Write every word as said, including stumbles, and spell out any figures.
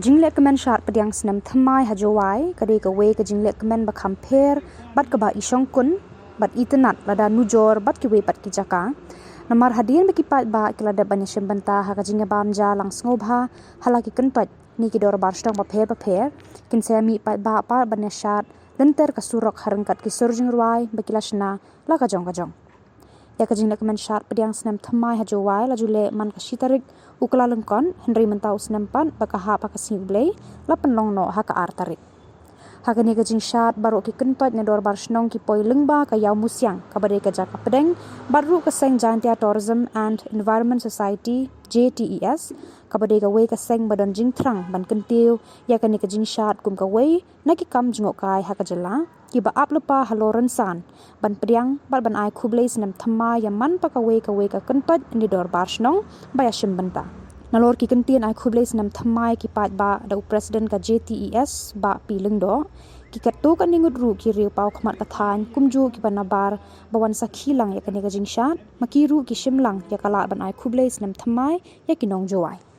Jinglehkmen shad pdiang snem thymmai ha Jowai ka dei kawei ka jinglehkmen ba kham pher bad kaba ishongkun bad itynnad lada nujor bad kiwei pat ki jaka. Namar hadien ba ki paidbah ki la dep ban ïashim bynta ha ka jingïabam ja lang sngewbha ha la ki kyntoit ne ki dorbar shnong bapher bapher, kin sa ïamih paidbah pat ban ïashad lynter ka surok ha ryngkat ki sur jingrwai ba ki la shna la ka jong ka jong. Ïa ka jinglehkmen shad pdiang snem thymmai ha Jowai la ju leh man ka shi tarik u Kyllalyngkot, hynrei mynta u snem pat ba ka hap ha ka Sngi U Blei la pynlong noh ha ka ar tarik. Ha kane ka jingshad baroh ki kyntoit ne dorbar shnong ki poi lyngba ka Ïaw Musiang kaba dei ka jaka pdeng bad ruh ka seng Jaintia Tourism and Environment Society, J T E S, kaba dei kawei ka seng ba don jingthrang ban kyntiew ïa kane ka jingshad kum kawei na ki kam jngohkai ha ka jylla kiba ap lypa halor rynsan ban pdiang bad ban ai khublei snem thymmai ïa man pat kawei kawei ka kyntoit ne dorbar shnong ba ïashim bynta. Nalor ki kyntien ai khublei snem thymmai ki paidbah da u President ka J T E S, Bah P Lyngdoh, ki katto katne ngut ruh ki riew paw khmat ka thaiñ kumjuh kiba nabar ba wan sakhi lang ïa kane ka jingshad, ma ki ruh ki shim lang ïa ka lad ban ai khublei snem thymmai ïa ki nong Jowai.